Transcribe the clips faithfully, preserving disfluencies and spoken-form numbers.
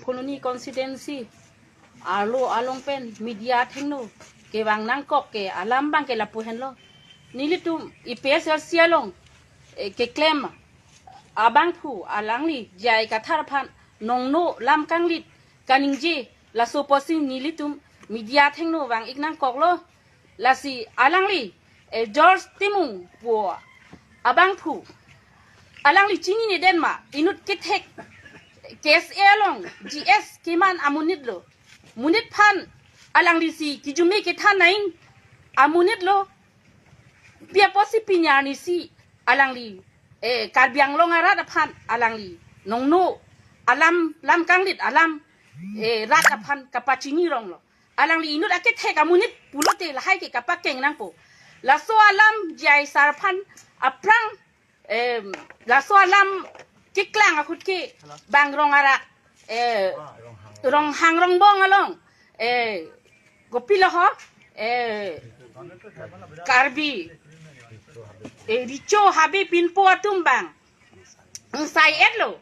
Phuloni constituency arlo along pen media athengno kevang nangkok ke alam abang ke lapu henlo. Nelitum A P H L C along, eh, keklem abangphu alangli J I Kathar aphan nongno lam kanglit kaningje laso apotsi nelitum media athengno vang-ik nangkoklo. Lasi alangli, eh, George Timung pu abangphu, alangli chinine den ma, inut kethek K S A along G S keman amonit lo. Monit aphan alangli si kijume kethan nang amonit lo. Pi apotsi pini arni si alangli, eh, Karbi Anglong arat aphan alangli nongno alam, lam kanglit alam, eh, rat aphan kapachini rong lo. Alangli inut akethek amonit pulote lahai ke kapakeng nangpo. Laso alam J I sir aphan aphrang, em, laso alam keklang ahut ke bang rong arat, eh, Ronghang Rongbong along, eh, kopilo ho, eh, Karbi, eh, Recho Habe Pinpo atum bang ingsai-et lo.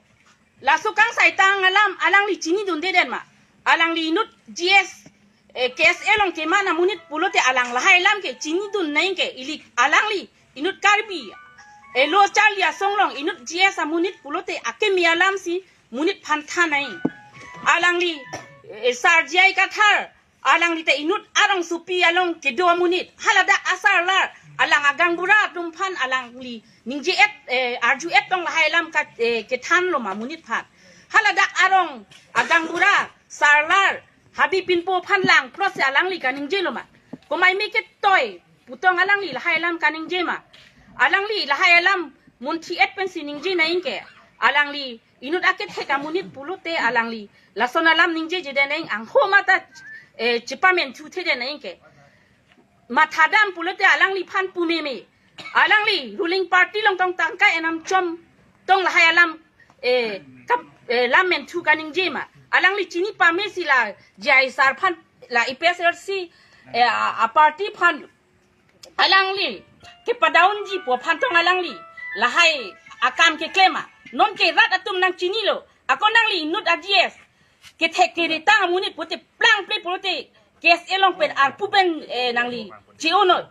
Laso kangsaitang alam alangli chinidunde den ma. Alangli inut G S, eh, K S A along keman amonit pulote alang lahai alam ke chinidun nang ke, ili alangli inut Karbi, eh, lo Charli Asong along inut G S amonit pulote akeme alam si monit aphan than nang. Alangli, eh, Sir J I Kathar, alangli te inut arongsopi along kedo amonit. Haladak asarlar, alang agaonbura atum aphan alangli ningje-et, eh, arju-et tong lahai alam ka, eh, kethan lo ma monit aphan. Haladak arong agaonbura, sarlar, Habe Pinpo aphan langplot si alangli kaningje lo ma. Komai me ketoi pu tong alangli lahai alam kaningje ma. Alangli lahai alam munthi-et pensi ningje nang ke. Alangli inut akethek amonit pulote alangli lason alam ningjeje den nang, angho mata, eh, chepamenthu the den nang ke. Mathadam pulote alangliphan pu meme. Alangli ruling party along tong tangka enam chom tong lahai alam, eh, kap, eh, lam menthu kaningje ma. Alangli chini pame si la J I sir aphan, la A P H L C, eh, a, a party aphan alangli kepadaunji pu aphan tong alangli lahai akam keklem ma. Non ke rat atum nangchinilo. Ako nangli inut a G S kethek keretang amonit pulote plangple pulote K S A along pen arpu pen, eh, nangli che-o noi.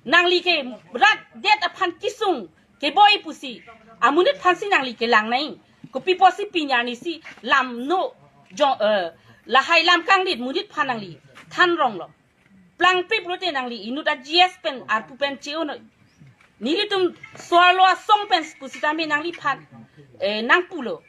Nangli ke rat det aphan kesung keboi pusi amonit aphan si nangli kelang nang. Kopi apotsi pini arni si lam no jo, eh, lahai lam kanglit monit aphan nangli than rong lo. Plangple pulote nangli inut a G S pen arpu pen che-o noi. Nelitum so-arlo asong pen pusitame nangliphan, eh, nangpulo.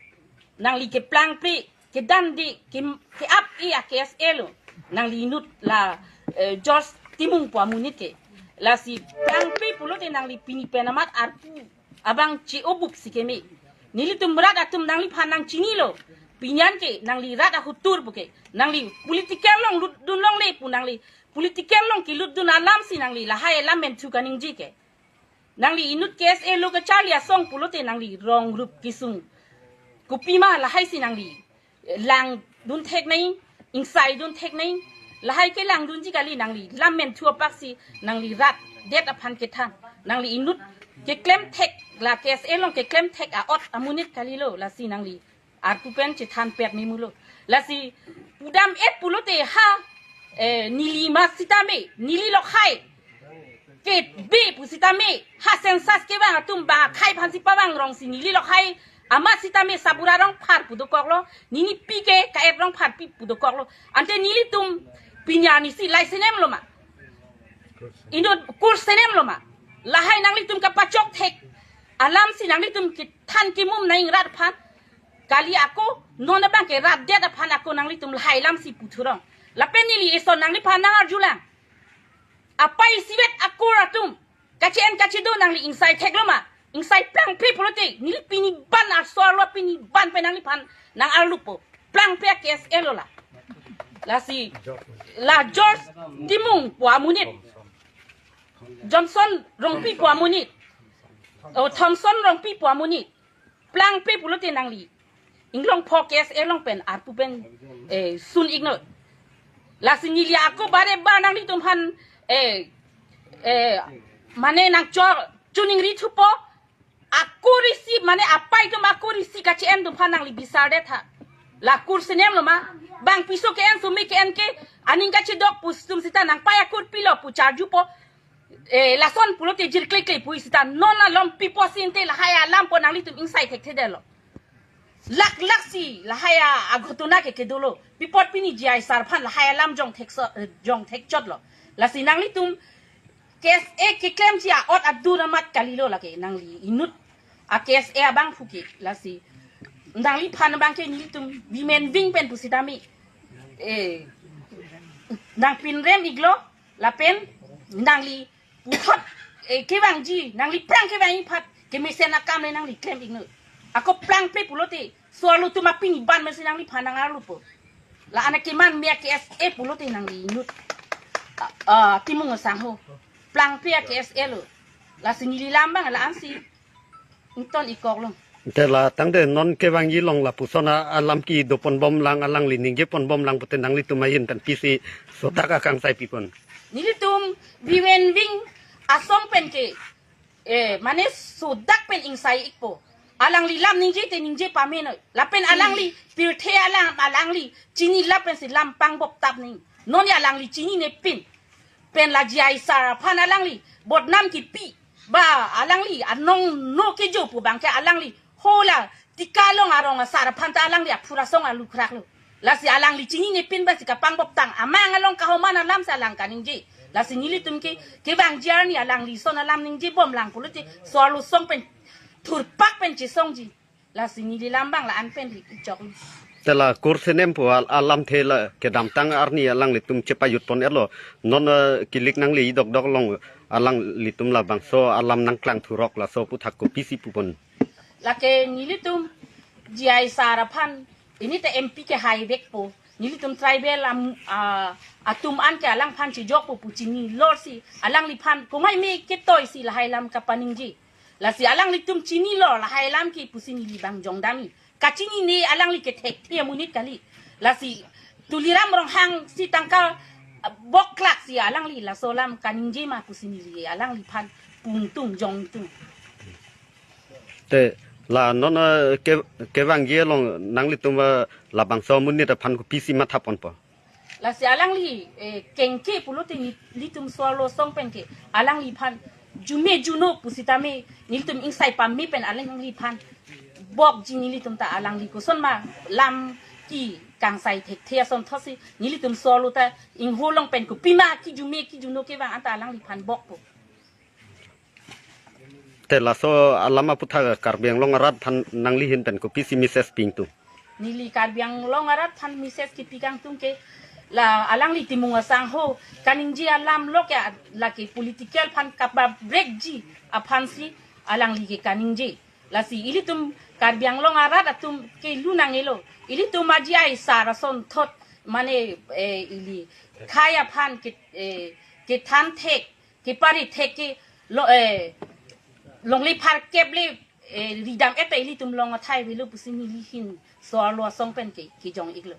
Nangli keplangple, kedande, ke, ke-ap-e a K S A lo. Nangli inut la, eh, George Timung pu amonit ke. Lasi plangple pulote nangli pini pen amat arpu abang che-o bup si keme. Nelitum rat atum nangliphan nangchinilo. Pini an ke nangli rat ahut tur pu ke. Nangli political along lutdun longle pu nangli political along kelutdun alam si nangli lahai alam menthu kaningje ke. Nangli inut K S A lo kacharli asong pulote nangli rong rup kesung. Kopima lahai si nangli langdun thek nang, ingsaidun thek nang, lahai kelangdunji kali, nangli lam menthu apak si nangli rat det aphan kethan, nangli inut keklem thek, la K S A along keklem thek a-ot amonit kalilo, lasi nangli arpu pen chethan pet memulo. Lasi pudam-et pulote ha, eh, neli ma sitame, neli lokhai ke be pusitame, ha census kevang atum bang akhai aphan si pavang rong si neli lokhai amat sitame Sabura Rongphar pu dokoklo, nini pi ke Ka-et Rongpharpi pu dokoklo. Ante nelitum pini arni si lai senem lo ma, inut kur senem lo ma. Lahai nanglitum kapachok thek alam si nanglitum kethan kemum nang rat aphan. Kali ako, non abang ke rat det aphan ako nanglitum lahai alam si puthurong. Lapen neli eson nangliphan nangarjulang. Apai isivet akur atum, kache-en kachedo nangli ingsai theklo ma, ingsai plangple pulote, neli pini ban arso arlo pini ban pen nangliphan nangarlupo. Plangple a K S A lo la. Lasi, la George Timung pu amonit, Johnson Rongpi pu amonit, oh, Thomson Rongpi pu amonit. Plangple pulote nangli inglong pho K S A along pen arpu pen, eh, sun-ik noi. Lasi neli ako bare ba nanglitum aphan, eh, eh, mane nangchor chuningri thupo, akur isi, mane apai atum akur isi kache-en atum aphan nangli bisar det ha. La kur senem lo ma, bang piso ke-en, sumi ke-en ke, aning kachidok pu atum sita nangpai akur pilo pu charjupo. Eh, lason pulote jirkle kle pu sita non alom pipo sinte lahai alam po nanglitum ingsai thekthedetlo. Lak lak si lahai a-ghotona ke kedolo. Pi apot pini G I sar aphan lahai alam jong thekso, eh, jong thekchotlo. Lasi nanglitum K S A keklemji a-ot adur amat kalilo lake nangli inut a K S A abangphu ke. Lasi nangliphan abang ke nelitum women wing pen pusitame, eh, nangpinrem iklo lapen nangli puthot, eh, kevangji, nangli aphrang kevang aphan kemesen akam le nangli klem iknon. Ako plangple pulote so-arlo atum apini ban mesi nangliphan nang-arlo po. La-an akeman me a K S A pulote nangli inut, ah, ah, Timung asangho. Plangple a K S A lo. Lasi neli lam abang la-ansi ington ikkoklo. Te la tangte non kevangji along lapuson a alam kedo ponbomlang, alangli ningje ponbomlang pute nanglitum ahin pen pisi sodak akangsai pipon? Nelitum women wing asong pen ke, eh, mane sodak pen ingsai ikpo. Alangli lam ningje te ningje pamenoi. Lapen alangli pirthe alam alangli chinilap pensi lam pangbop tap nang. Non ya alangli chininepin pen la G I sar aphan alangli bodnam kipi. Ba alangli anong no kejo pu abang ke alangli hola Tika Long arong asar aphan ta alangli aphura song alukrak lo. Lasi alangli chininepin basi kapangbop tang, amang along kahoman alam si alang kaningje. Lasi nelitum ke kevangji arni alangli son alam ningjebomlang pulote so-arlo asong pen thurpak pen chesongji. Lasi neli lam abang la-an pen ri ichok. Te la kur senem pu al-, alamthe la kedamtang arni alanglitum chepajut pon-etlo. Non, eh, kilik nangli dokdok along alanglitum labangso alam nangklang thurok, laso aphuthak kopisi pupon? Lake nelitum G I sar aphan ini te M P ke haivekpo. Nelitum tribal am, ah, atum an ke alangphan chejokpo pu chinilo si alangliphan komaime ketoi si lahai alam kapaningje. Lasi alanglitum chinilo lahai alam ke pusi neli abang jongdamji. Kachinine alangli ke thekthe amonit kali. Lasi Tuliram Ronghang si tangka, ah, boklak si alangli laso alam kaningje ma pusi neli alangliphan pungtung jongtung. Te la non, eh, ke, kevangji along nanglitum, eh, labangso amonit aphan kopisi matha ponpo? Lasi alangli, eh, kengke pulote nelitum so-arlo asong pen ke alangliphan jume juno pusitame nelitum ingsai pame pen alangliphan bokji. Nelitum ta alangli kosonma lam kekangsai thekthe asonthotsi nelitum so-arlo ta ingho along pen kopima kejume kejuno kevang anta alangliphan bokpo. Te laso alam aphuthak Karbi Anglong arat aphan nangli ahin pen kopisi message pi ingtung? Neli Karbi Anglong arat aphan message kepi kangtung ke la alangli Timung asangho kaningje alam lo ke lake political aphan kapabrekji aphansi alangli ke kaningje. Lasi ilitum Karbi Anglong arat atum ke lunang elo. Ilitum aji ai sar asonthot mane, eh, ili khei aphan ke, eh, kethan thek, kepari thek ke lo, eh, longle pharkep le, eh, ridam-et ta ilitum long athai avelo pusi neli ahin so-arlo asong pen ke, kejong iklo.